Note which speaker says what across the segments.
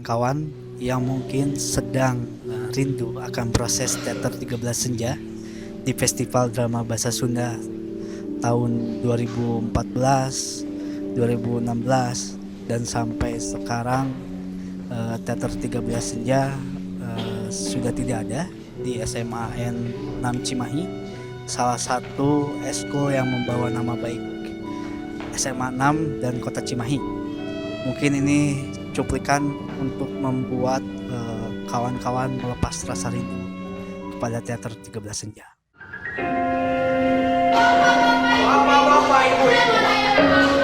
Speaker 1: Kawan yang mungkin sedang rindu akan proses teater 13 Senja di Festival Drama Bahasa Sunda tahun 2014, 2016 dan sampai sekarang teater 13 Senja sudah tidak ada di SMAN 6 Cimahi, salah satu eskul yang membawa nama baik SMA 6 dan Kota Cimahi. Mungkin ini cuplikan untuk membuat kawan-kawan melepas rasa rindu kepada teater 13 Senja.
Speaker 2: Bapak-bapak, ibu-ibu,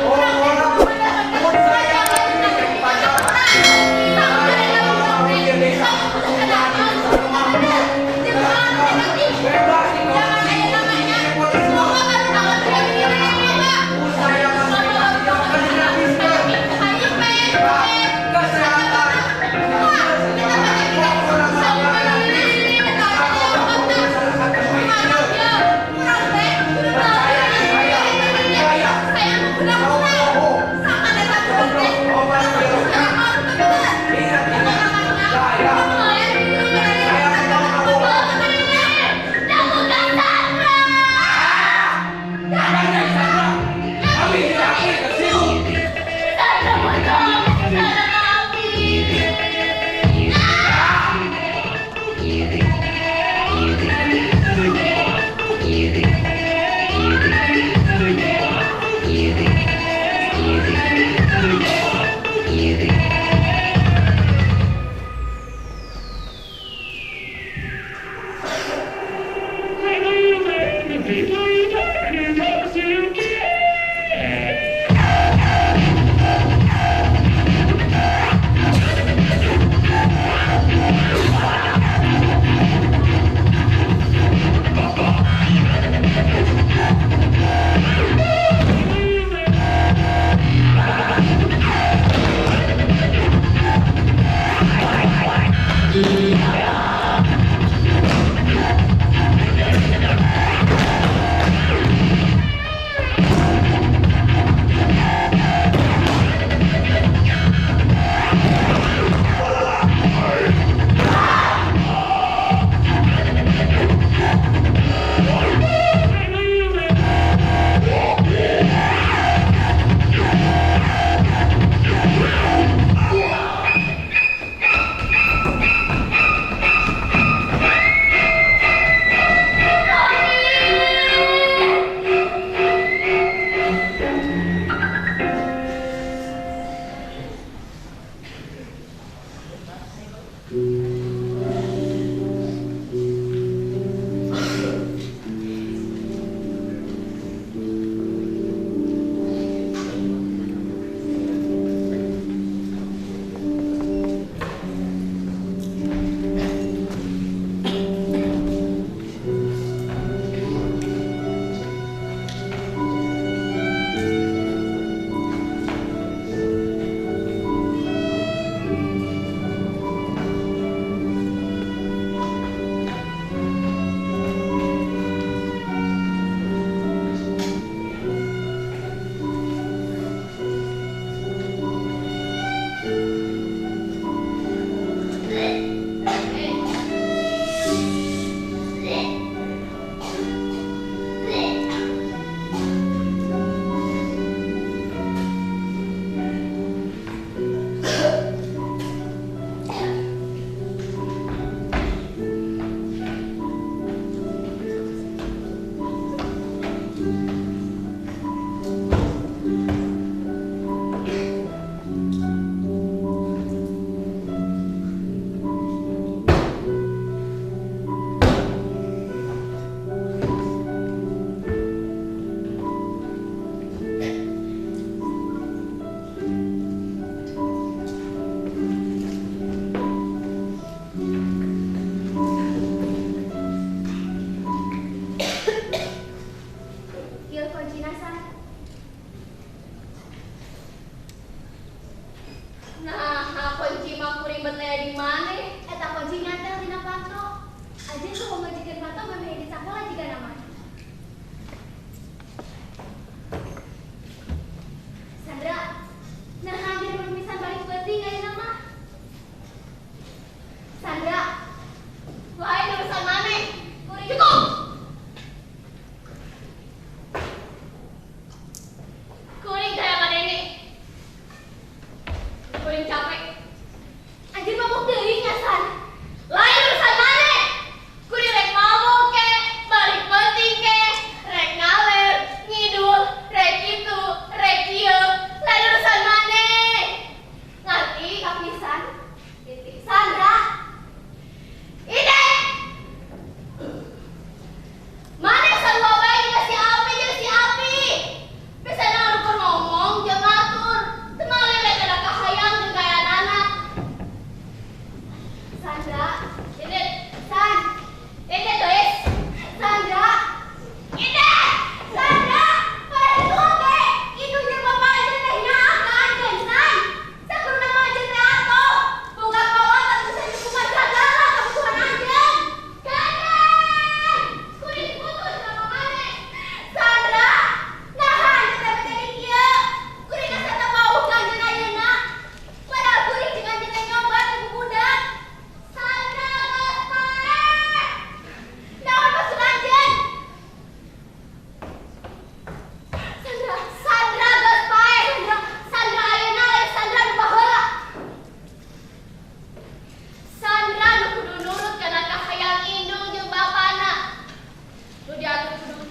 Speaker 2: orang-orang pun saya ini daripada Indonesia bebas nepotisme, saya kesehatan,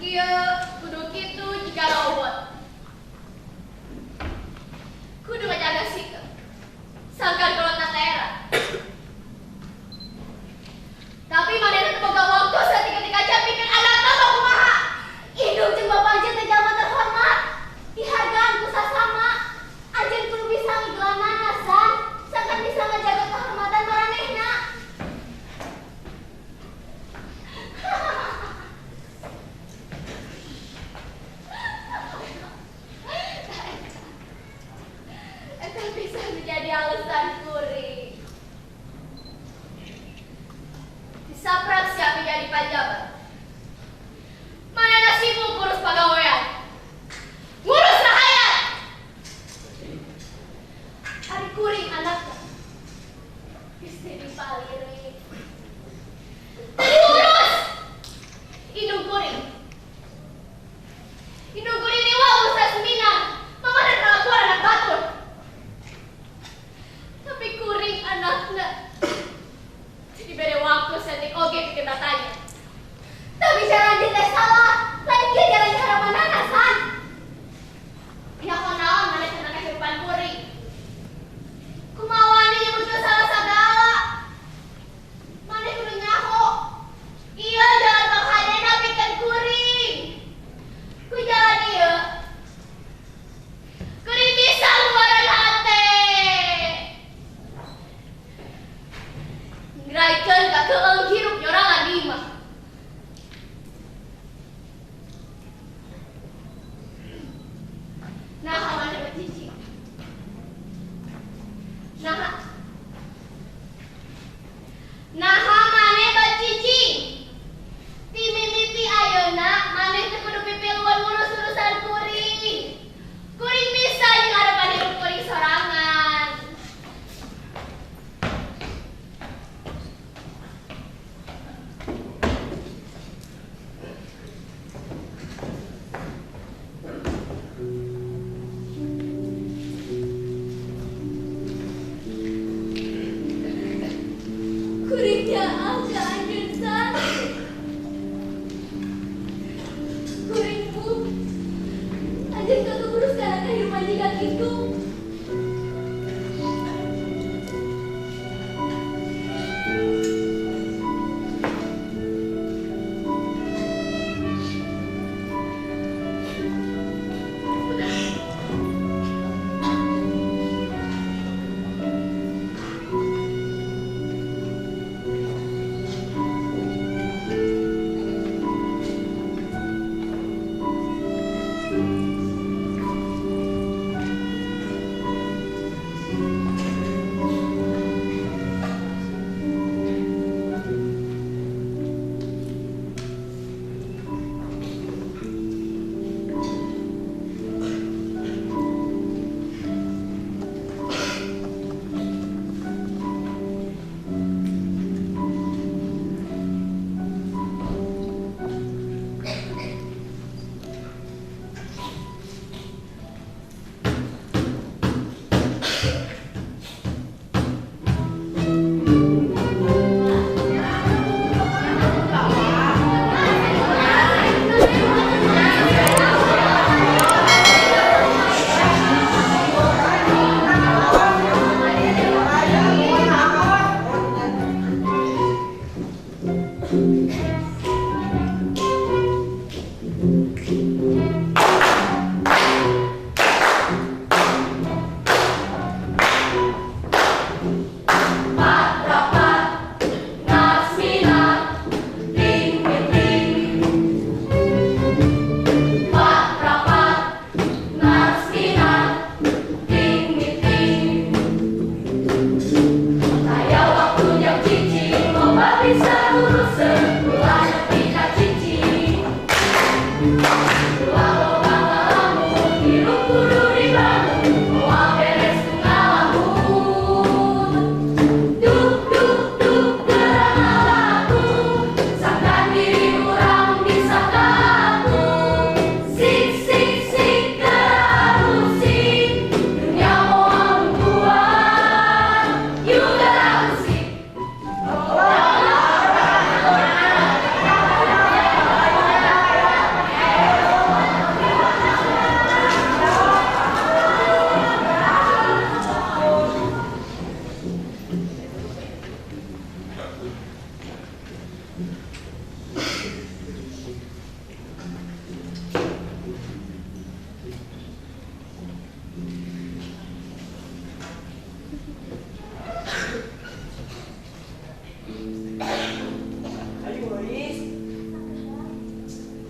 Speaker 3: Kieu, kudu kitu jiga robot. Kudu ngajaga sikep. Sangkan kolotna teh era. Tapi manehna teu boga waktu saeutik-eutik aja pikeun anakna mah kumaha.
Speaker 4: Indung jeung bapak anjeun teh jalma terhormat. Dihargaan ku sasama. Anjeun kudu bisa ngigelanana, San. Sangkan bisa ngajaga kehormatan maranehna.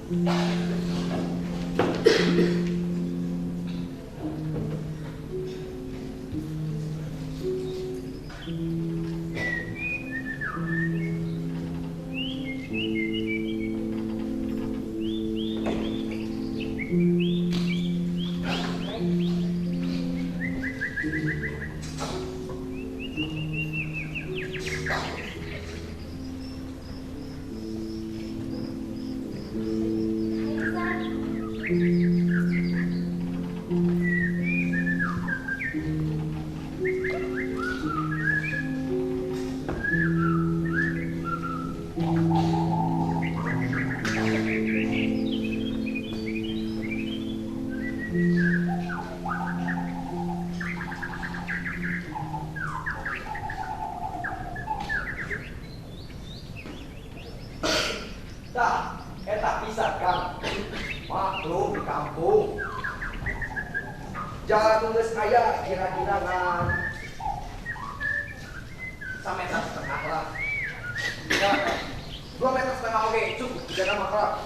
Speaker 2: Tah, eta pisan Kang. Maklum di kampung. Jalan geus aya kira-kira ngan 1,5 meter lah. Ya, 2,5 meter oke, cukup jaga mah lah.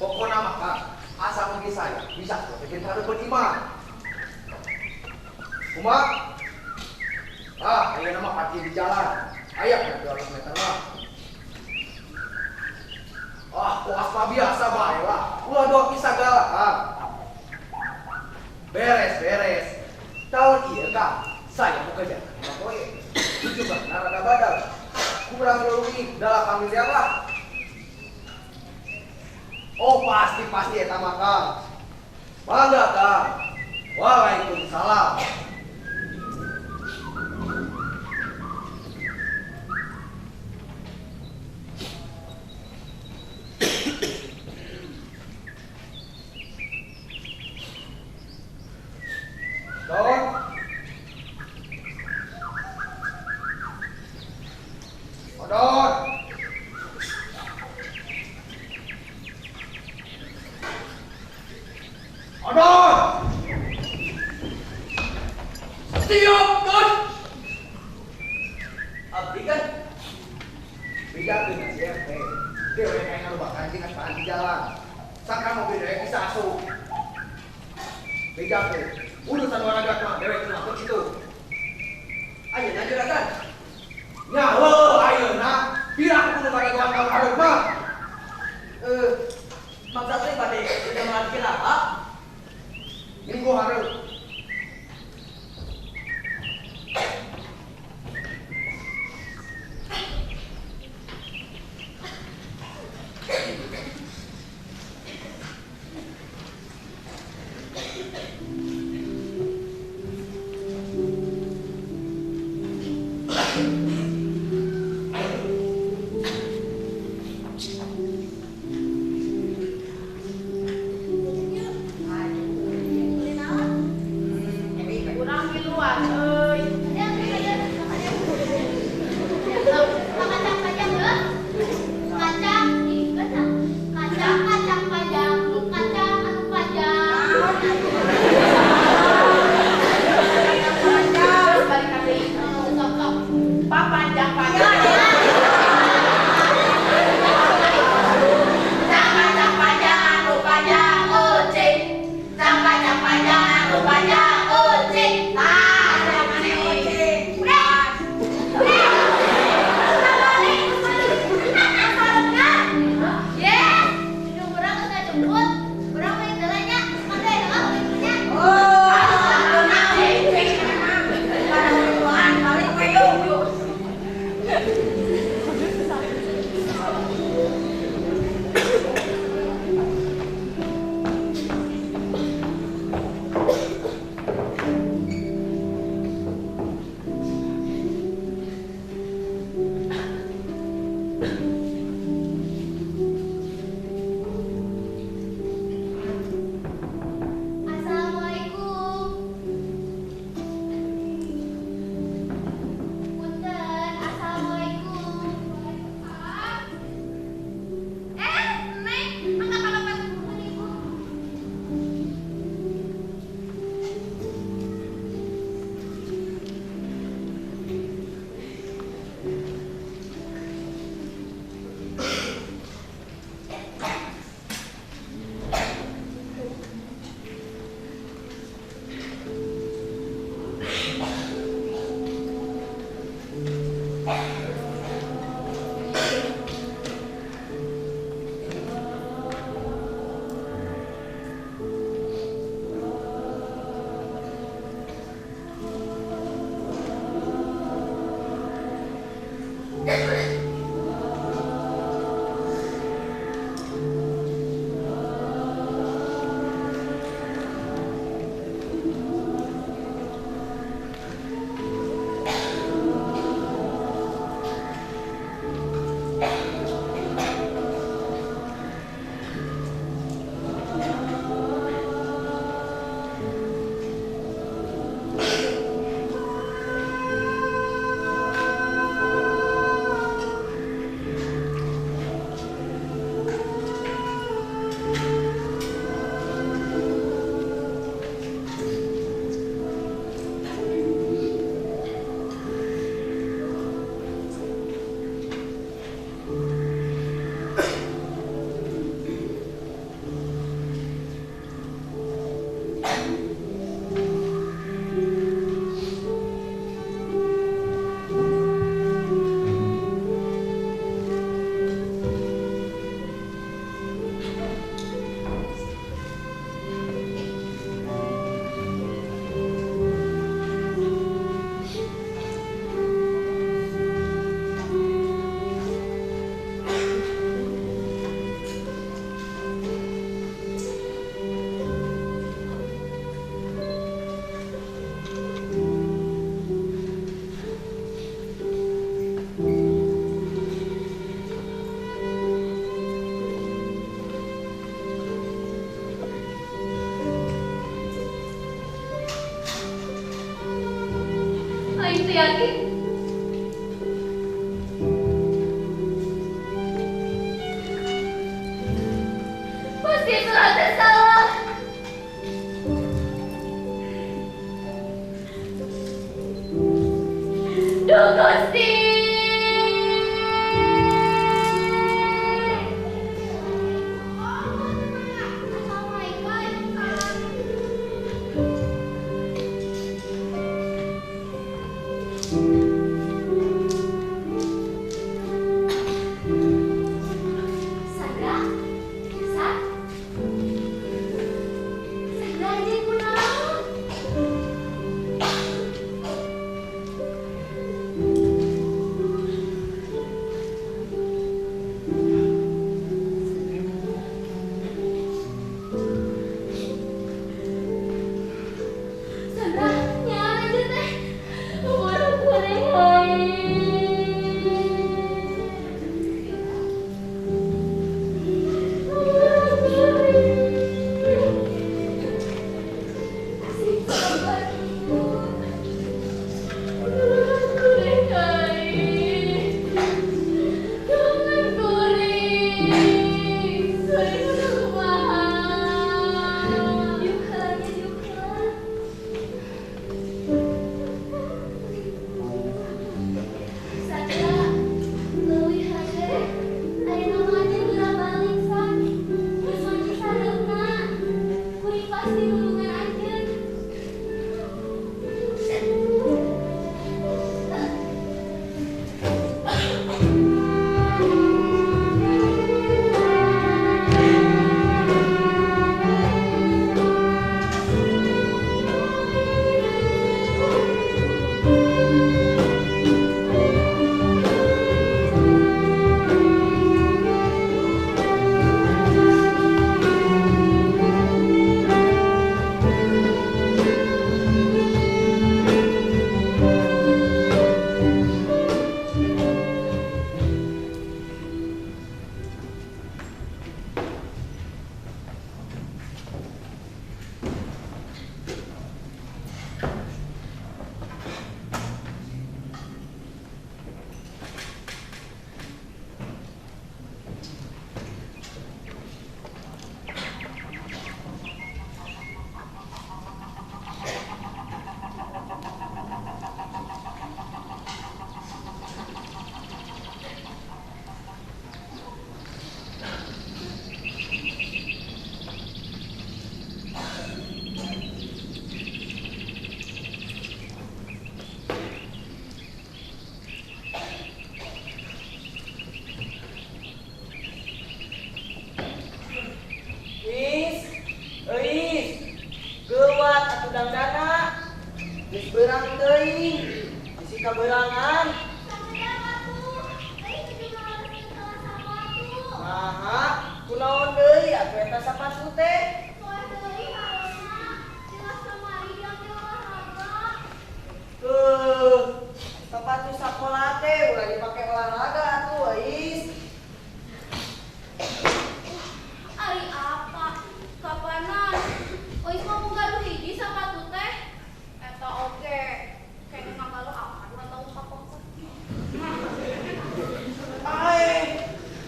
Speaker 2: Pokokna mah Kang, asa mungkin saya bisa bikin hareupeun imah. Kumaha? Ah, ayeuna mah parkir di jalan. Aya kan 200 meter lah. Ah, koas mah biasa bae lah. Ulah doa kisah segala, Kang. Beres, beres. Tahun ieu, Kang, saya mau kerja lima poe. Jumlahna rada badal. Kurang lebih 8 miliar lah. Oh, pasti pasti eta mah, Kang. Mangga, Kang. Waalaikumsalam. Don. Odon. Odon.
Speaker 5: Siap, Don. Abdi kan?
Speaker 2: Bejakeun ka si RT. Dewek kayak ngarubah anjing aspaan di jalan. Sangka mobil dewek bisa asup. Bejakeun. Urusan warga mah dewek kudu masuk situ.
Speaker 5: Ayeuna juragan.
Speaker 2: Nya heuh ayeuna pira kudu bagagean ka hareup mah.
Speaker 5: Eh, maksud teh bade udah kira?
Speaker 2: Minggu hareup.
Speaker 3: Kurang miluan euy. Kacang, kacang, heuh. Kacang, ih, kacang. kuring teu yakin. Pasti surat teh salah. Duh Gusti. Sandra, San, Sandra anjeun kunaon? Sandra, nyaman anjeun teh. Umur kuring aing. Pasti nulungan anjeun.
Speaker 5: Is, euis, geuwat atuh dangdana. Geus beurang teuing, bisi kabeurangan. Naha, kunaon deui atuh eta sapatu teh? Sepatu sakola teh ulah dipake olahraga atuh, euis.
Speaker 4: Ari apa? Kapanan? Ois mah mun gaduh hiji sapatu teh. Eta oge. Kayaknya ngagaluh apa 2 tahun kapungkur.
Speaker 5: Ae,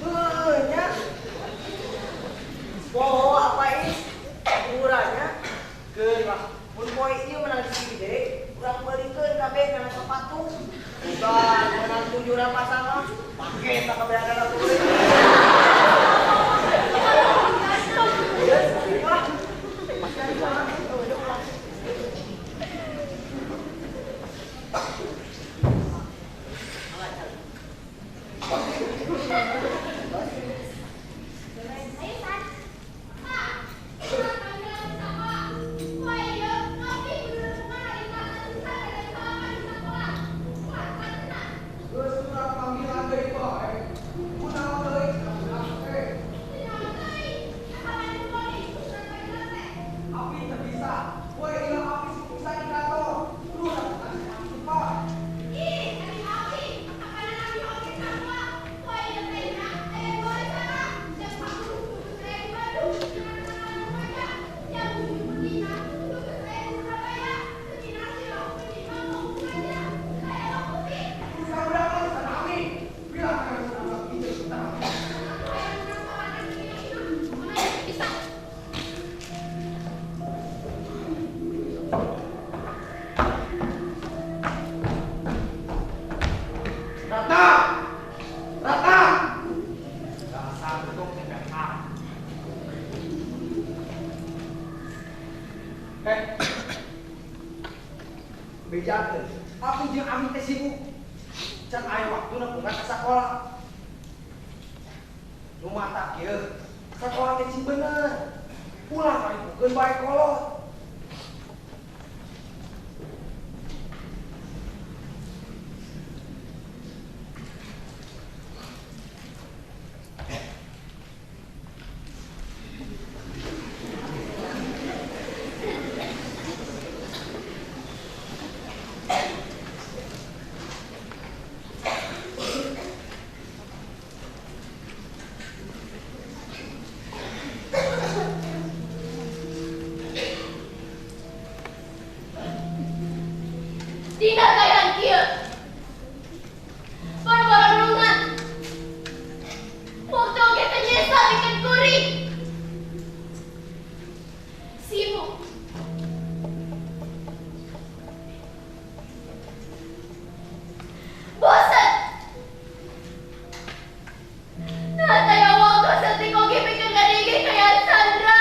Speaker 5: heueuh nya. Poho apa
Speaker 2: Bejakeun. Abi jeung Ami teh sibuk. Can aya waktuna pungan ka sakola. Nu mata kieu, sakola teh cing bener. Ulah ngaripukeun bae kolot.
Speaker 3: Dina kayan kieu. Boro-boro nulungan. Waktu oge teh nyesa bikin kuring. Sibuk. Bosen. Nah, taya waktu setik oge bikin ngadege kayak Sandra.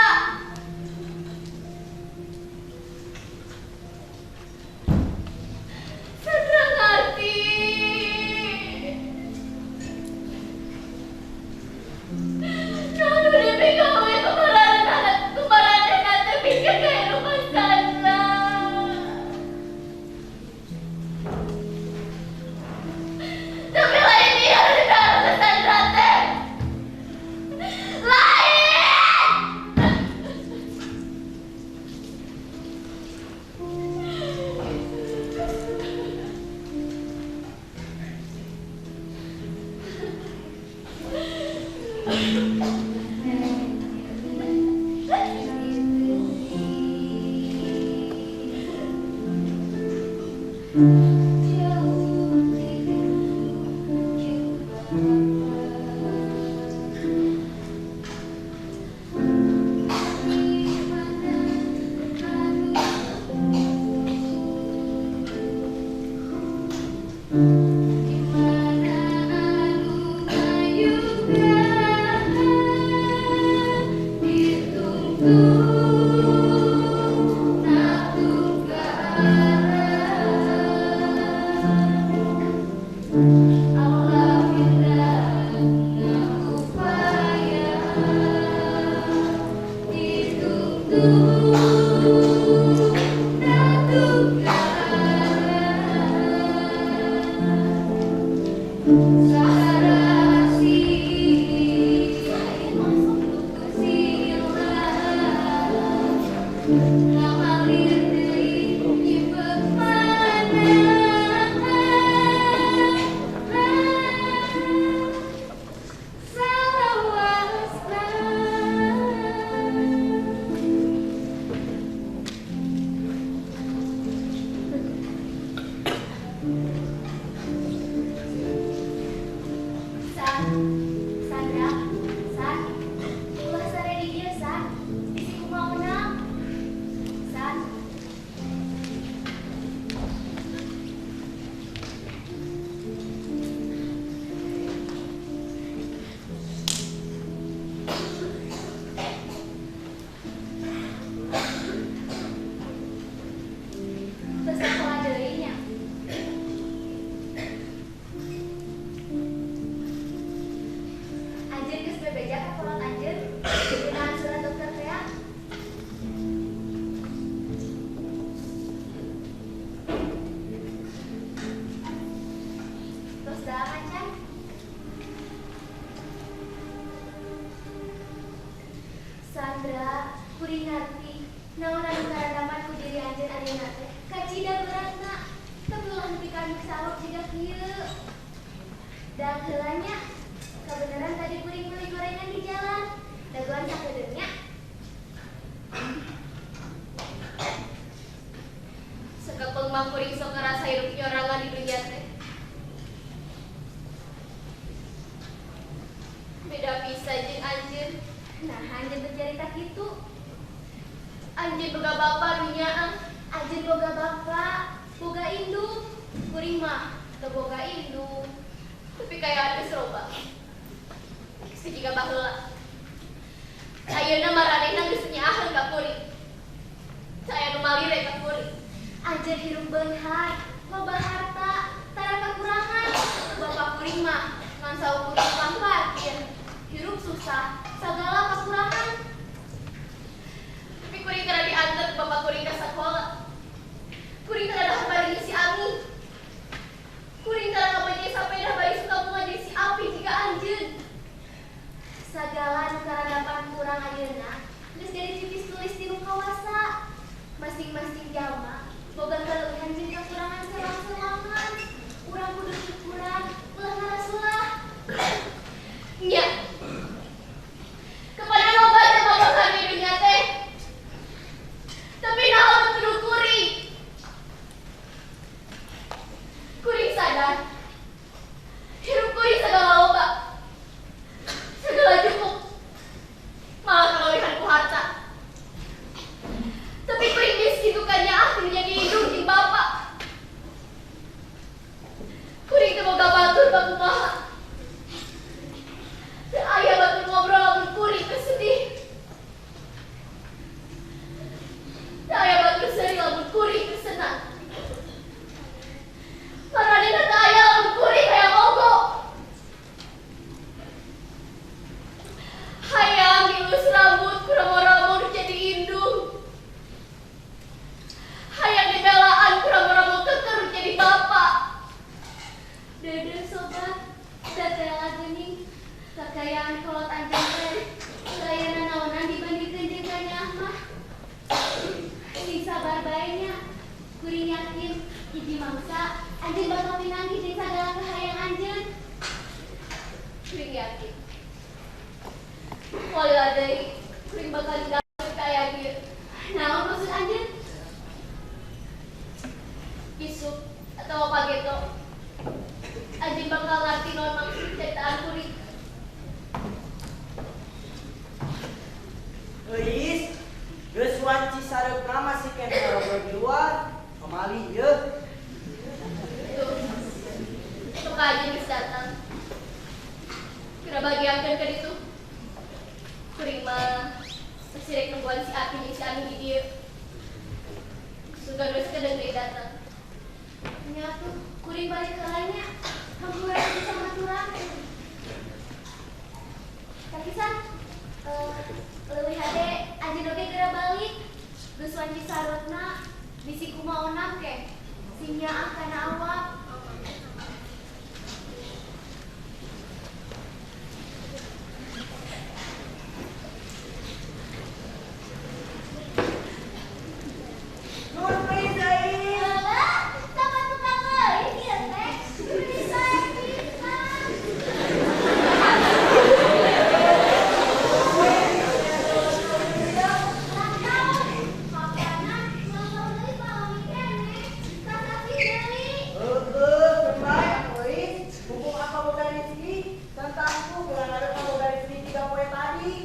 Speaker 3: Sandra ngerti. Nah, nu dipigawe kumaranehna teh pikeun kahirupan Sandra. Tapi lain ieu nu dihareup Sandra teh. Lain. San, Sandra, San, ulah sare di dieu, San. Bisi kumaha San. Teu sakola deui nya. Anjeun geus bebeja ka kolot anjeun ngeunaan surat dokter teh. Tos dalam acan. Sandra, kuring ngarti naon anu karandaman ku diri anjeun ayeuna teh. Kacida beratna, tapi ulah nepi ka anu sarok jiga kieu. Dang heula nya. Kebenaran tadi kuring meuli gorengan di jalan. Dagoan sakedeung nya. Sakepeng mah kuring sok ngarasa hirup nyorangan di dunya teh. Beda pisan jeung anjeun. Nah, anjeun teh carita kitu. Anjeun boga bapa nu nyaah, anjeun boga bapa, boga induk. Kuring mah teu boga induk. Tapi kaya geus loba. Geus jiga baheula. Ayeuna maranehna geus nyaaheun ka kuring. Teu aya nu malire ka kuring.
Speaker 4: Anjeun hirup beunghar, loba harta, tara kakurangan. Bapak kuring mah ngan saukur tukang parkir. Hirup susah, sagala kakurangan. Tapi kuring tara diantar bapak kuring ka sakola. Kuring tara dahar bari si Ami. Kuring tara ngabaca sampai dah bari suka bunga jadi si Api jika anjeun. Sagala nu karadapan kurang ayeuna geus jadi tipis tulis di nu kawasa. Masing-masing jalma boga kelebihan jeung kakurangan serang-serangan. Urang kudu syukuran, ulah ngarasulah. Nya. Kepada loba jelema boga di dunya teh. Tapi naon nu kudu kuring. Kuring sadar. Hirup kuring sagala loba. Segala cukup. Malah kalebihan ku harta. Tapi kuring miskin bukannya ah jadi indung jeung bapak. Kuring teu boga batur bakumaha. Teu aya batur ngobrol lamun kuring teu sedih. Teu aya batur seuri lamun kuring teu senang. Maranehna teu aya lamun kuring hayang ogo. Hayang dilus rambut ku ramo-ramo nu jadi indung. Hayang dibelaan ku ramo-ramo keker nu jadi bapak. Dede sobat, datela geuning kakayaan kolot anjeun teh teu nanaonan dibandingkeun jeung ka nyaah mah. Sing sabar bae nya, kuring yakin hiji mangsa anjeun bakal pinanggih jeung sagala kahayang anjeun. Kuring yakin. Moal deui kuring bakal didapat kaya ieu. Naon maksud anjeun? Isuk atawa pageto anjeun bakal ngarti naon maksud ceritaan kuring.
Speaker 5: Euis, geus wanci sareupna masih keneh ngobrol di luar. Pamali ieu.
Speaker 3: Tuh. Sok aja geus datang. Kira bagiankeun ka ditu. Kuring mah masih rek nungguan si Api jeung si Ami di dieu. Sugan geus kedeung deui datang.
Speaker 4: Nya tuh kuring balik heula nya. Hampura bisa maturan. Tapi san, leuwih hade anjeun oge geura balik. Geus wanci sarotna bisi kumaha onam ke. Sing nyaah kana awak.
Speaker 5: Surprise euis.
Speaker 4: Alah, sama tukang leuit ieu teh. Bisa bisa.
Speaker 5: Heueuh, surprise euis. Mumpung apa boga rezeki, tentangku geura ngarep boga rezeki tiga poe tadi.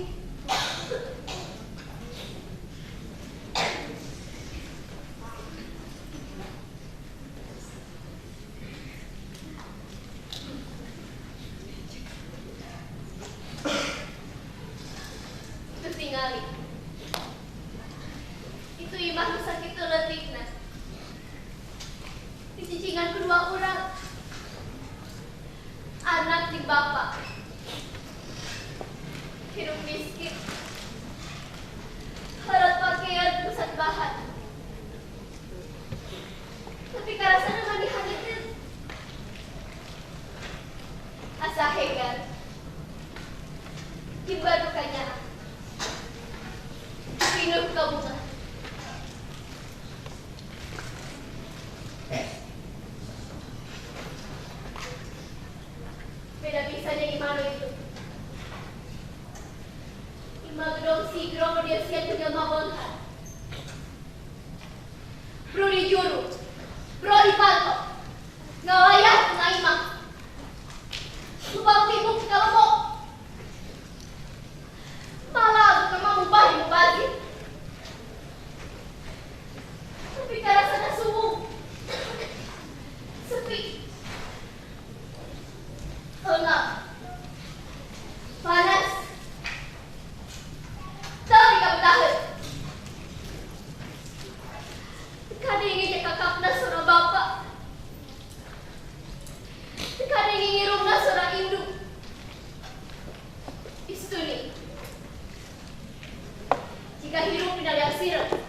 Speaker 3: Itu tingali. Itu imah nu sakitu leutikna. Dicicingan kedua urang. Anak di bapak. Hidup miskin. Harat pakaian pusat bahan. Tapi karasana mah dihangeteun. Asa hegar. Tiba nu kanyaah. Pinuh kabunga. Beda bisa jeung imah nu itu. Imah gedong sigrong nu dia siap jelema beunghar. Bro di juru, bro di panto, ngalayah ka imah. Lubang tibuk ka lemok. Malah memang mubah di mubazir. Tapi karasana suwung. Sepi. Engap. Panas. Tapi kabetaheun. Kadenge jeung kakak
Speaker 4: Jika hirup dina liang sireut.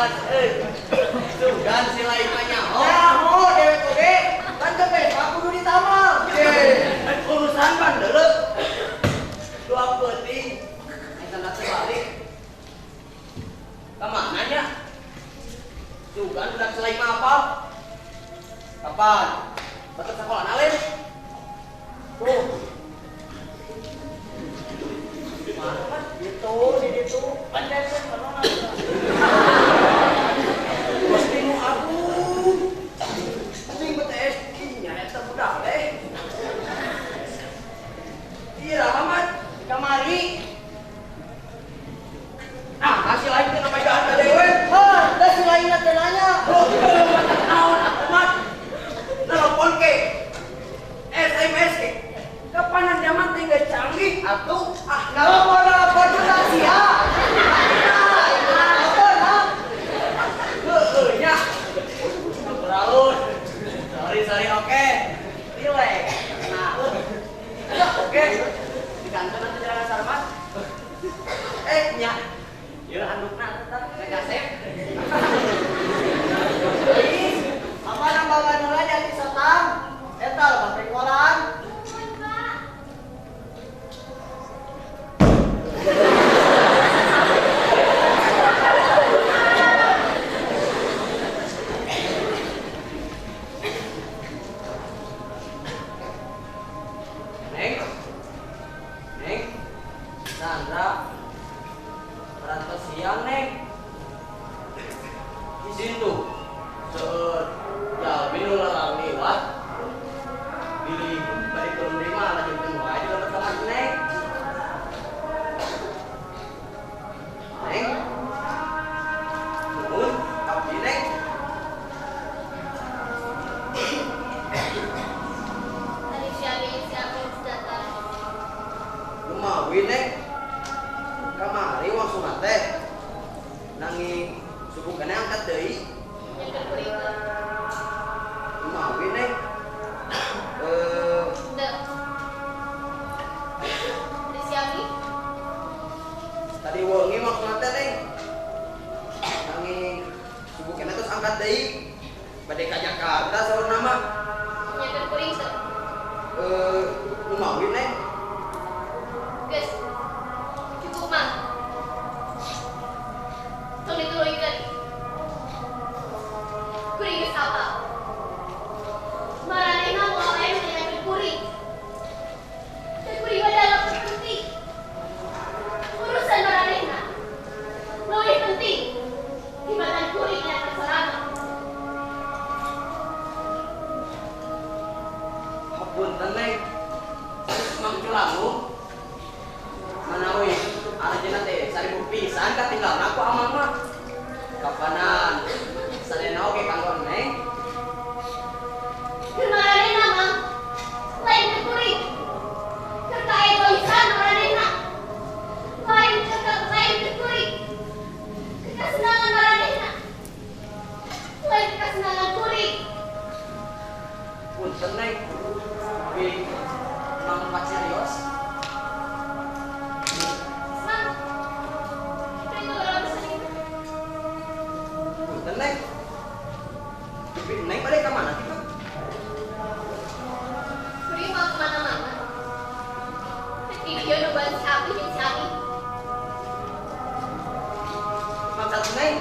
Speaker 6: Jelas euy. Sugan si lain mah nyaho.
Speaker 5: Nyaho dewek oge. Kan teu beta kudu ditamal.
Speaker 6: Urusan bandelep. Dua peuting. Eta teh balik. Ka mana nya? Sugan budak selain mah apa? Kapan? Batas sekolah nalin?
Speaker 5: Tuh. Mana itu di ditu panjang mana?
Speaker 6: Gusti nu agung. Sing BTS nya eta budak teh. Iya, amat kamari. Ah, hasil lain teh ngabajaan ka dewe.
Speaker 5: Hah, da si lainna teh nanya.
Speaker 6: Oh, naon atuh telepon ke, SMS ke. Kapanan zaman teh geus canggih atuh. Ah,
Speaker 5: nelpon juga sia. Nelpon ha.
Speaker 6: Heueuh nya. Beralun. Sorry oke. Relax. Nah. Oke. Di kantor nanti jalan Sarmat. Nya. Ieu handukna tetep ngegasep.
Speaker 5: Ih, apa nambah banula jadi setang? Eta lepas pengkolan.
Speaker 6: Neng, Neng, Sandra, berantos siang Neng. Izin tuh, seueur jalmi nu lalang liwat. Bilih bari turun di mah lajengkeun wae di lembet kamar Neng. Neng, nuhun, abdi Neng.
Speaker 3: Tadi siapa siapa datang?
Speaker 6: Lumawi Neng, kamari wangsuna teh. Nanging subuh keneh angkat deui.
Speaker 3: Yang kuring teh.
Speaker 6: Lumawi Neng.
Speaker 3: Teu. Tadi siapa?
Speaker 6: Tadi wengi maksudna teh Neng. Nanging subuh keneh terus angkat deui. Bade ka Jakarta saurna mah.
Speaker 3: Yang kuring teh.
Speaker 6: Lumawi Neng.
Speaker 3: Geus. Cukup mah. Tong dituluykeun. Kuring geus apal. Maranehna moal aya nu nanyakeun kuring. Dan kuring mah dianggap teu penting. Urusan maranehna leuwih penting tibatan kuring nyaeta sorangan.
Speaker 6: Hapunten Neng. Mang Culangung. Manawi aranjeunna teh 1000 pisan katinggalna ku amang mah. Kapanan sadayana oge kanggo Neng.
Speaker 3: Keur maranehna mah lain keur kuring. Keur kaegoisan maranehna. Lain keur lain keur kuring. Keur kasenangan maranehna. Lain keur kasenangan kuring.
Speaker 6: Punten Neng. Abi mang pat serios.
Speaker 3: Mang, kuring teu urusan itu.
Speaker 6: Punten Neng. Tapi Neng bade ka mana kitu?
Speaker 3: Kuring mau kemana-mana. Rek di dieu nungguan si Abi jeung si Ami.
Speaker 6: Maksud Neng?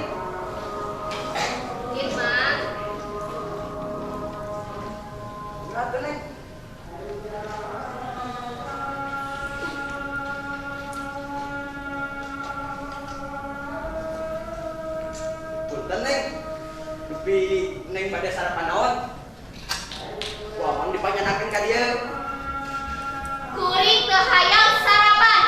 Speaker 3: Ieu Mang.
Speaker 6: Berat teh, Neng. Punten Neng. Dupi Neng bade sarapan naon? Ku amang dipanyanakeun ka dieu.
Speaker 3: Kuring teu hayang sarapan.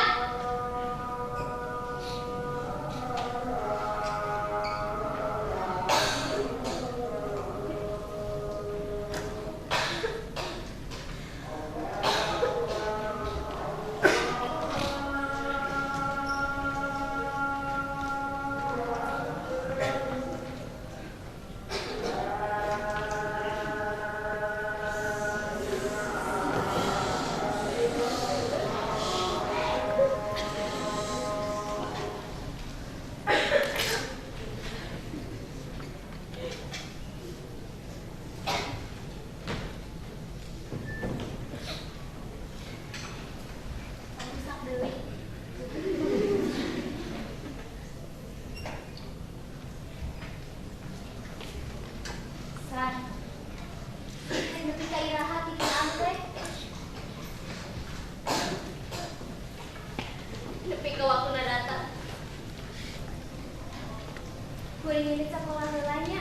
Speaker 3: Kuring ini sekolah heula nya.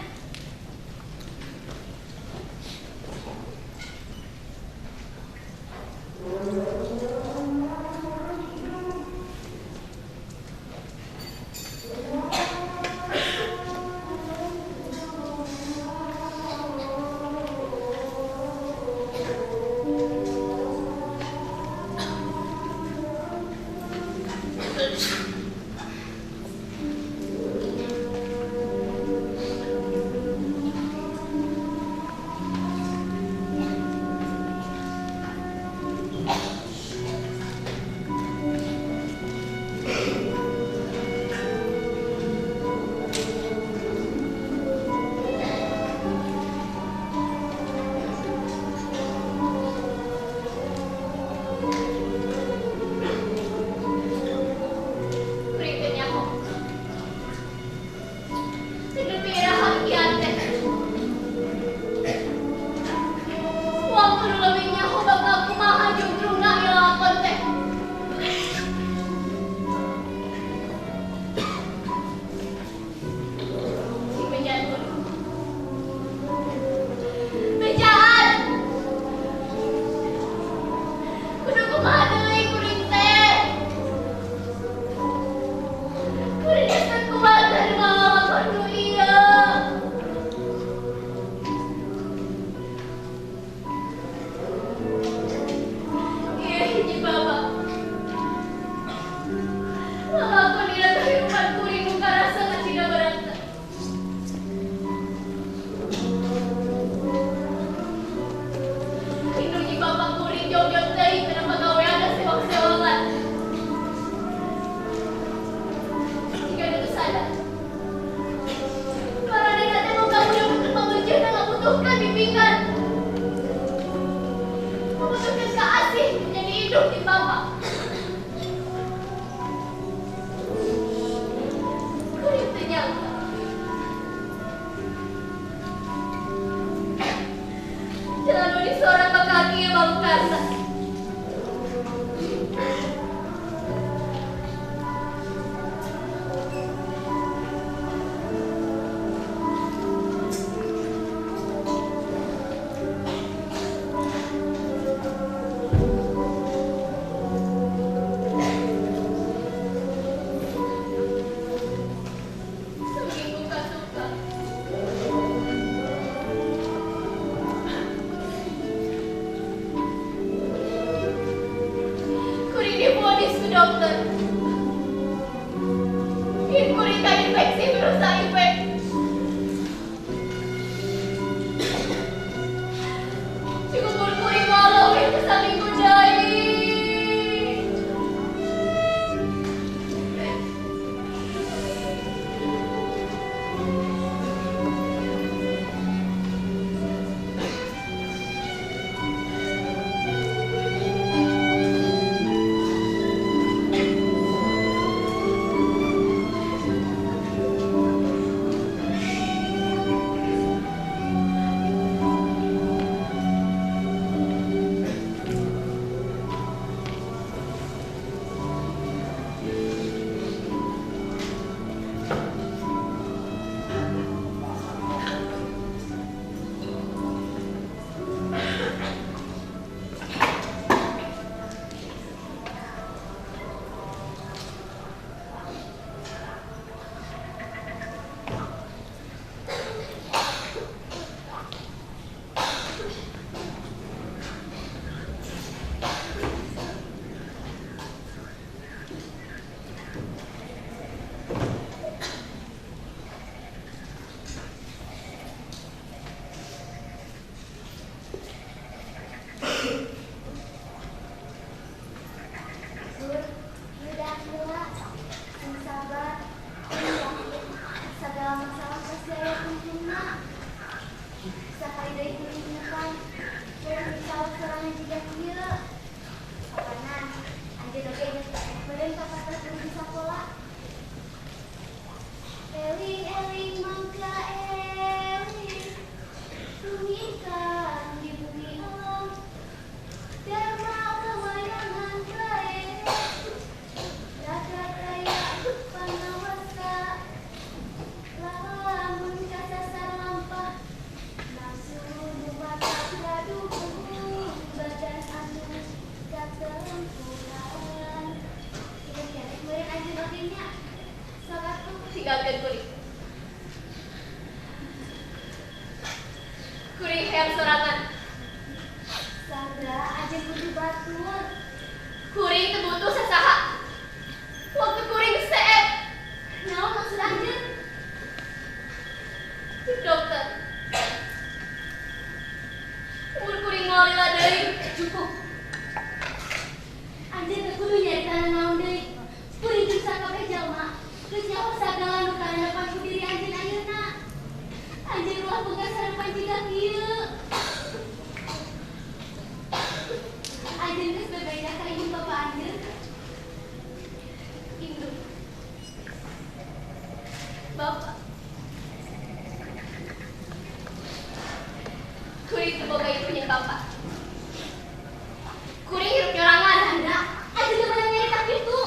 Speaker 4: Tinggalkeun kuring. Kuring hayang sorangan.
Speaker 3: Sandra, anjeun kudu batur.
Speaker 4: Kuring teu butuh sasaha. Waktu kuring seep.
Speaker 3: Naon maksud anjeun?
Speaker 4: Dokter. Umur kuring moal lila deui.
Speaker 3: Cukup. Anjeun teu kudu nyarita naon deui. Kuring jeung sakabeh jalma geus nyaho sagala nu karandapan ku diri anjeun ayeuna. Anjeun ulah boga sarapan jiga kieu. Anjeun geus bebeja ka indung bapa anjeun.
Speaker 4: Indung. Bapak. Kuring teu boga itu jeung bapak. Kuring hirup nyorangan.
Speaker 3: Sandra, anjeun teu meunang nyarita kitu.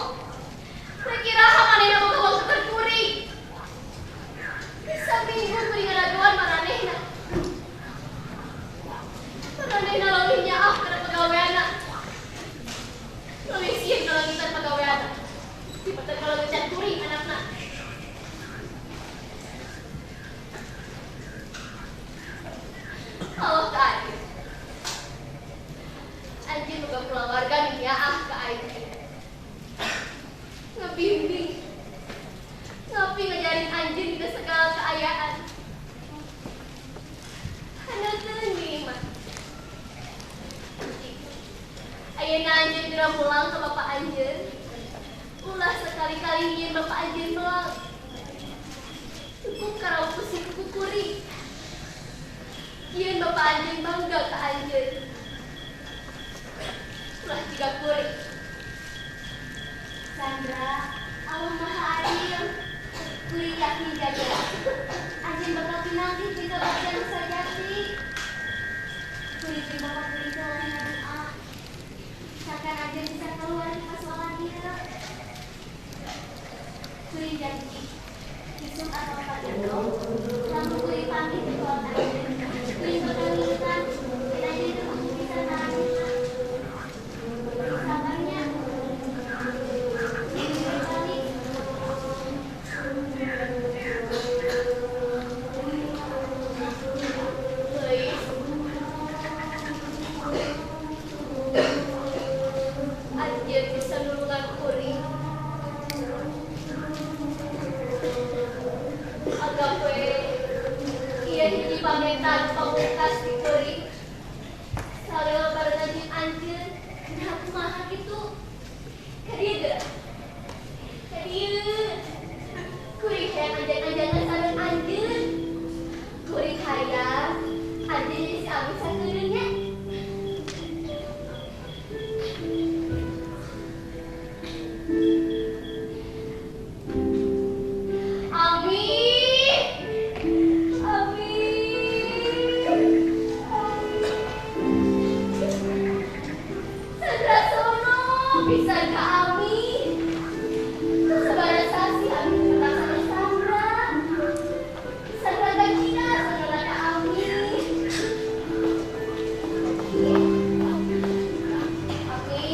Speaker 4: Rek iraha manehna boga waktu keur kuring. Saminggu kuring ngadaguan maranehna. Maranehna leuwih nyaah kana pagaweanna. Leuwih sieun kalangitan pagaweanna. Tibatan kalangitan kuring anakna. Allah ka anjeun. Anjeun boga kulawarga nu nyaah ka aing. Ngebimbing, ngopi ngajarin anjeun dina segala keayaan. Handalkeun mah. Ayeuna anjeun geura pulang ka bapa anjeun. Ulah sekali-kali nyieun bapa anjeun melang. Cukup karaos pusing ku kuring. Nyieun bapa anjeun bangga ka anjeun. Ulah jiga kuring.
Speaker 3: Sandra, Allah Maha Adil. Kuring yakin jaga. Anjeun bakal pinanggih jika bakti anu sajati. Kuring jeung bapa kuring teh ulah ngadoa. Sangkan anjeun bisa keluar di persoalan ieu. Kuring janji, isuk atau pagendo, lamun kuring panggih di kolot anjeun, kuring bakal ngilukan dan anjeun teu kudu bisa tahan. Sabarnya.
Speaker 4: Anjeun bisa nulungan kuring. Agak we ieu hiji pamentan pamungkas di kuring. Salila barengan jeung anjeun, nah kumaha kitu? Ka dieu geura. Ka dieu. Kuring hayang anjang-anjangan sareng anjeun. Kuring hayang anjeun jadi si Abi sakeureun nya. Amin. Amin. Sandra sono bisa ka Ami. Sabaraha sasi Ami teu sama Sandra. Sandra gajina sagala ka Ami. Ami.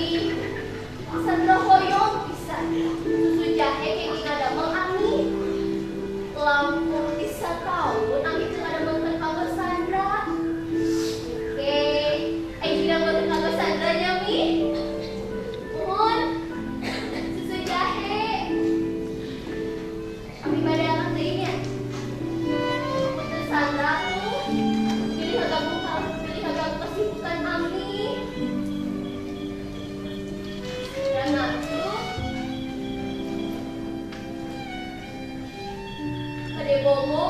Speaker 4: Sandra hoyong pisan. Susu jahe kenging ngadamel Ami. Langkung bisa tahun Ami teu ngadamelkeun kanggo Sandra. Oke, aing juga mboten kanggo Sandra nya Mi. Nuhun. Susu jahe. Ami bade angkat deui nya. Punten Sandra tuh. Bilih ngaganggu kesibukan Ami. Sandra ngantuk. Bade bobo.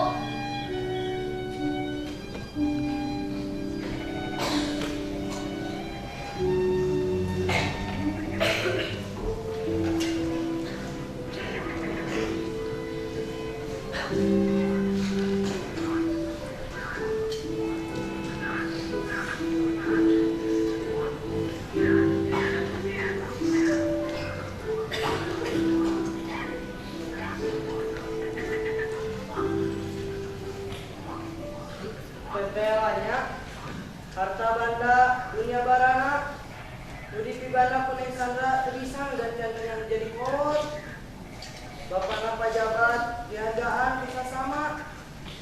Speaker 5: Tetelanya, harta banda, dunia barana, nu dipibanda ku Neng Sandra teu bisa nggantian yang jadi kolot. Bapana pajabat, Dihargaan bisa sama.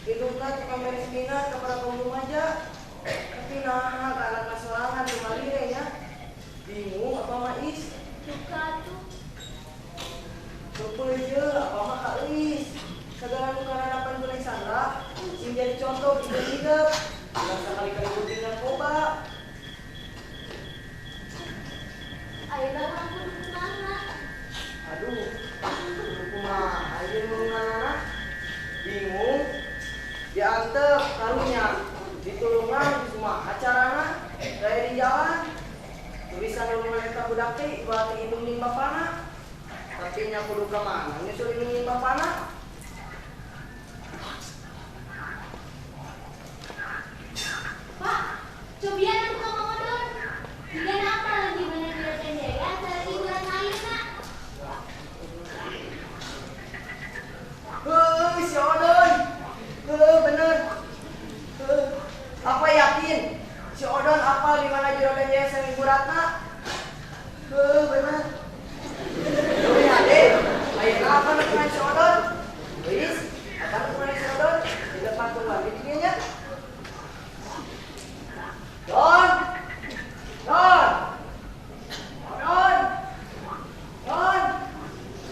Speaker 5: Hidupna cuma beres minat kepada kaum remaja. Tapi nah, anak sorangan kembali nya. Bingung apa mah Is?
Speaker 3: Duka tuh.
Speaker 5: Bepeuje apa mah Kak Is? Segala nu karanapan ku Neng Sandra, sing jadi contoh di hidup. Ulah sakali-kali gunting narkoba.
Speaker 3: Ayeuna mah kudu kumaha?
Speaker 5: Aduh, kudu kumaha ayeuna nulunganana? Bingung. Diantep karunya, ditulungan kumaha carana? Gaya di jalan. Tulisan nulungan eta budak teh ibarat indung jeung bapana. Tapi nya kudu ka mana nyusul indung jeung bapana?
Speaker 3: Pak, cobian aku ka Mang Odon. Jigana apa lagi mana Juragan Jaya sareng hiburan ayeuna?
Speaker 5: Heuh, si Odon. Heuh, bener. Heuh, apa yakin si Odon apal di mana Juragan Jaya sareng Ibu Ratna? Heuh, bener. Heuh, ade, ayeuna apa nu kumaha si Odon? Geus, apa nu kumaha si Odon? Di depan tungguan di dieu nya. Don. Don. Odon. Don.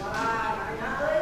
Speaker 5: Wah, nanya euy.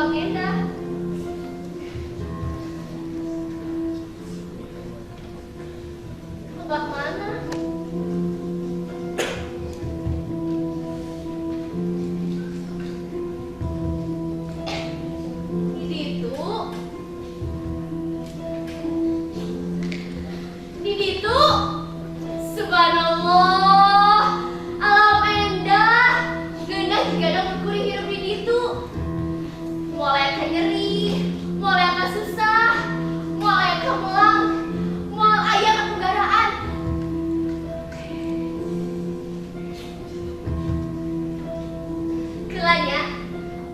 Speaker 3: Alam Endah. Lebak mana? Di ditu. Di ditu. Subhanallah. Alam endah. Geunah jigana mun kuring hirup di ditu. Moal aya ka nyeri, moal aya ka susah, moal aya ka melang, moal aya ka tunggaraan. Keulanya,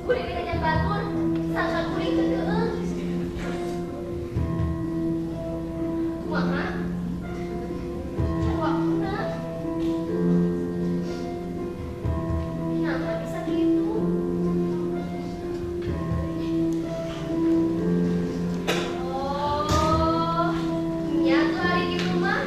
Speaker 3: kuring ditanya batur, sangka kuring teu keueung. Kumaha? Can waktuna. Naha bisa kitu? Oh, nya tuh hari kitu mah.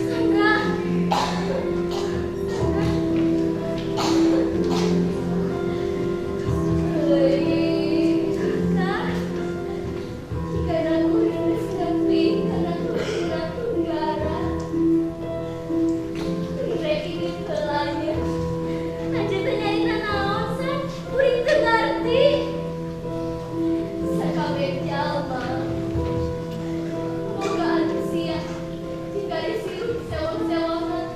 Speaker 3: Sandra. Euy, Kak. Jigana kuring geus nepi kana kuring tunggara. Kuring rek indit heula nya. Anjeun teh nyarita naon, San? Kuring teu ngarti. Sakabeh jalma boga anu sia jika disirup sewang-sewangan.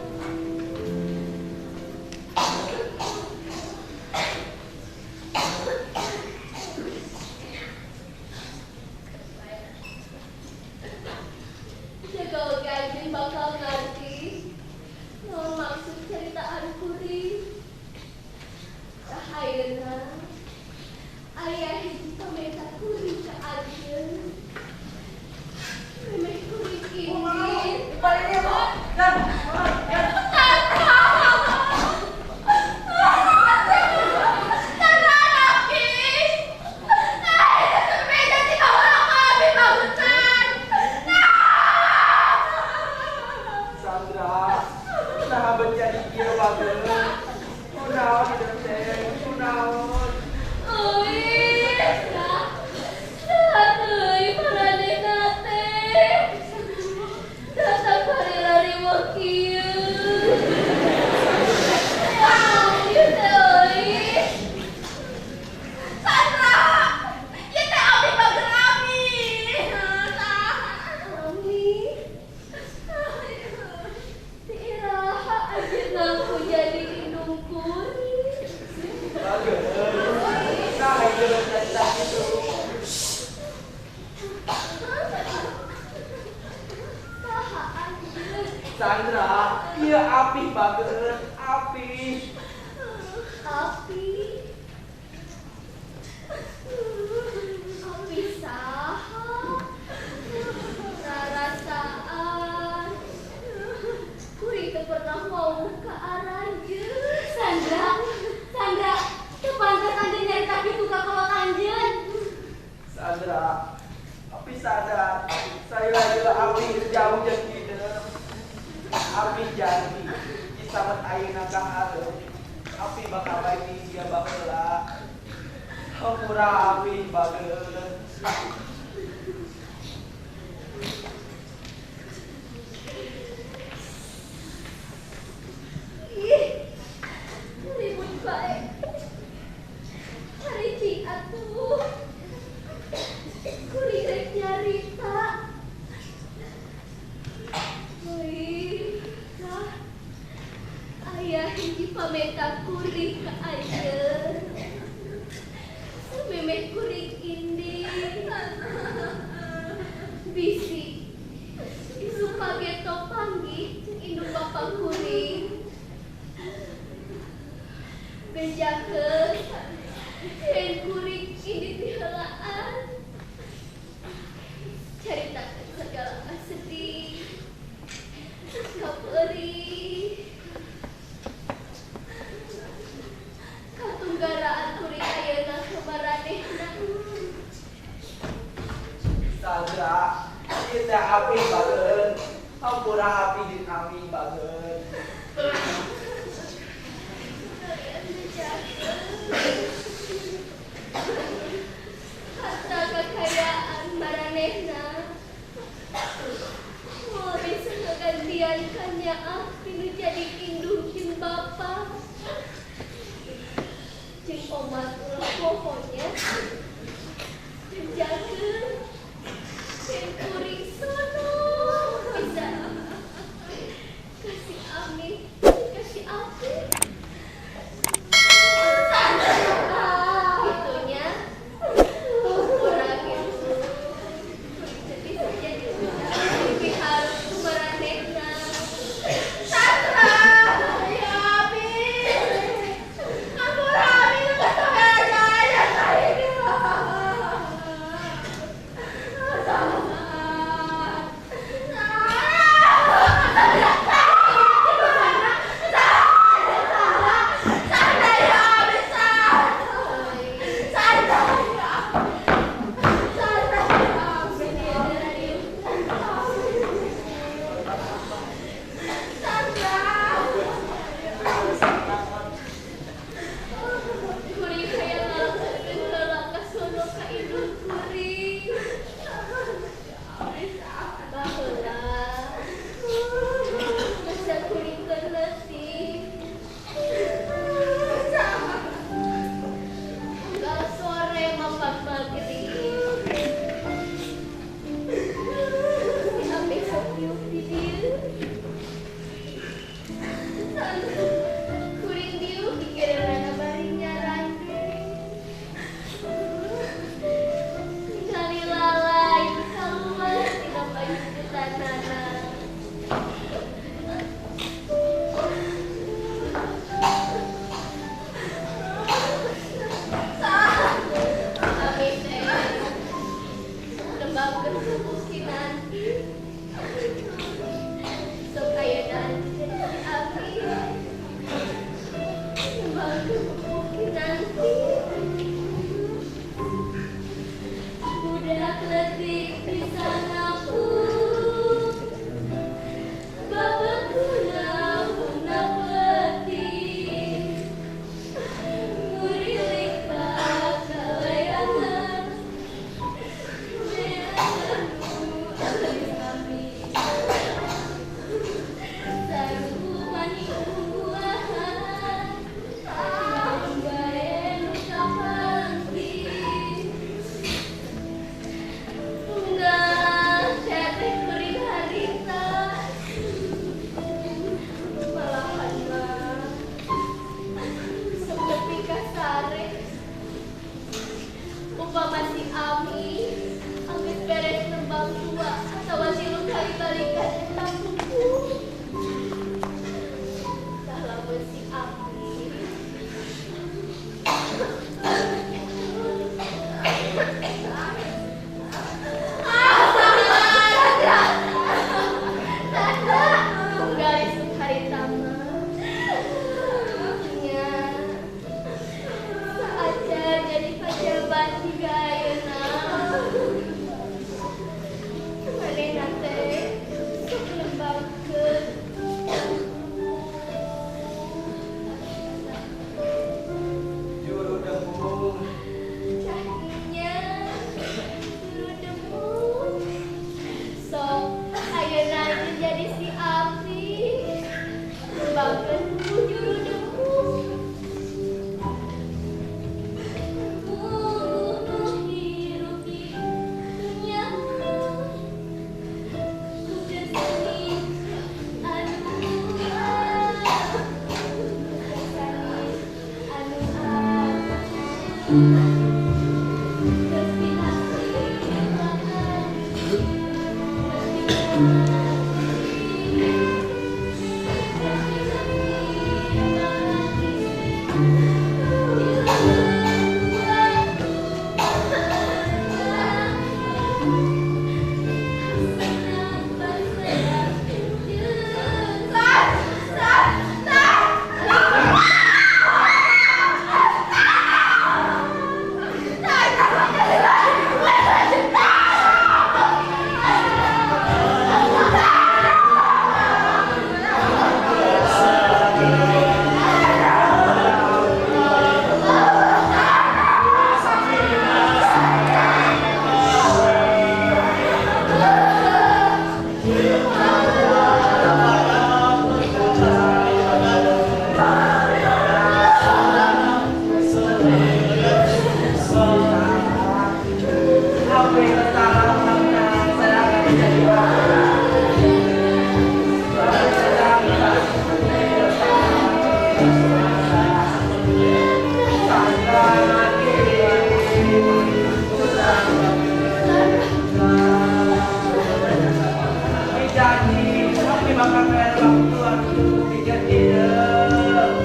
Speaker 3: Jaga oge anjeun bakal ngarti naon maksud ceritaan kuring. Tah ayeuna aya hiji pamenta kuring ka anjeun. Memeh kuring indit.
Speaker 6: Palingnya kok. Dan, dan. Sandra, nah menjadi kieu bageun. Kunaon hidup teh, kunaon.
Speaker 3: Jadi indung kuring.
Speaker 6: Bageun. Nah, hidup cerita gitu.
Speaker 3: Saha anjeun?
Speaker 6: Sandra, ieu api bageun, api.
Speaker 3: Api. Api saha? Rarasaan. Kuring teu pernah mau ka aranjeun. Sandra, Sandra, teu pantes anjeun nyarita kitu ka kolot anjeun.
Speaker 6: Sandra, api sadar, saya lagi api jauh jeung hideung. Api janji, disamet ayeuna ka hareup. Api bakal bae dia baheula. Hampura api bageun.
Speaker 3: Ih, ribut bae. Haricing atuh. Kuring rek nyarita. Euy, Kak. Aya hiji pamenta kuring ka anjeun. Samemeh kuring indit. Bisi isuk pageto panggih jeung indung bapa kuring. Bejakeun yen kuring indit diheulaan. Caritakeun segala kasedih.
Speaker 5: Hampura api jeung kami banget.
Speaker 3: Harta kekayaan maranehna moal bisa ngagantian kanyaah tinu jadi indung jeung bapa. Jeung omat ulah pohonya jeung jakeun jeung kuring sono bisa kasih ami kasih api gitunya kurang gitu bisa jadi lebih harus maranehna.
Speaker 4: Sandra, ya abi. Ampura abi nu kasawean saya.
Speaker 3: Kuring hayang ngalaksanakeun heula ka sono ka indung kuring. Baheula masa kuring keur leutik. Unggal sore mapan magrib. Si Ami sok diuk di dieu. Kuring diuk pikiranana bari nyarande. Ningali lalai kaluar tina payukutanana. Ami teh nembangkeun pupuh kinanti. Sok ayeuna anjeun jadi si Ami. Nembangkeun pupuh kinanti. Budak leutik bisa ngapung. Bapak kula peuting. Ngurilik pakalayangan. Meangan nu ami. Saruman iuahan. Naon bae nu kapanggih. Unggal teteh kuring harita. Malahan mah sok nepi ka sare. Upama si Ami anggeus beres nembang dua atawa tilu kali balikan eta pupuh. Tah lamun si Ami unggal isuk harita mah nya saacan jadi pajabat jiga ayeuna. Manehna teh sok nembangkeun
Speaker 5: Juru dembung.
Speaker 3: Cahinya juru dembung. Sok ayeuna anjeun jadi si Api nembangkeun ku juru dembung. Butuh hirup di dunya ku seni anu anu
Speaker 4: Sandra!
Speaker 6: bakal bayar waktu anu cukup pikeun hideung.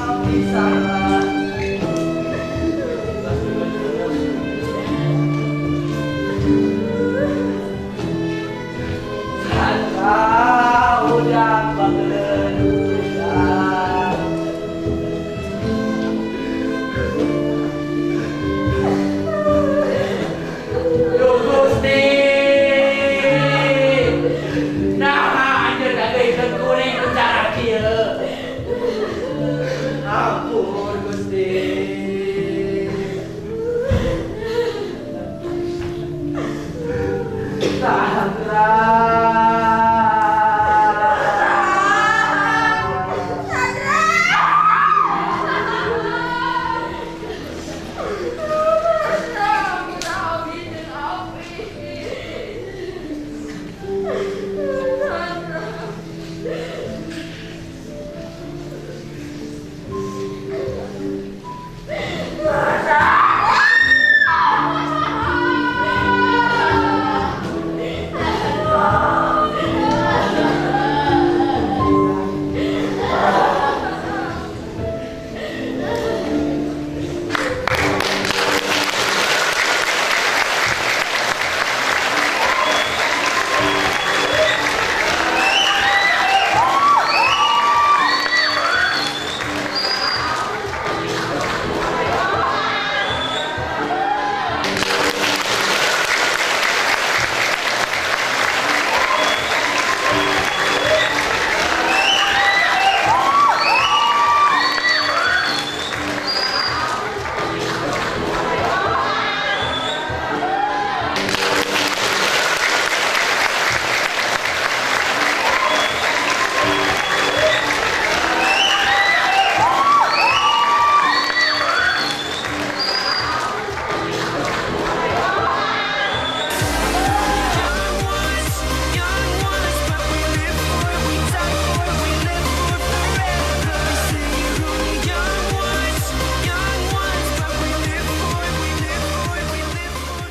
Speaker 6: Abdi salah. Salah udah bageledusan. Duh Gusti. Nah, anjeun ngageuykeun kuring ku cara kieu. Ampun Gusti. Sandra.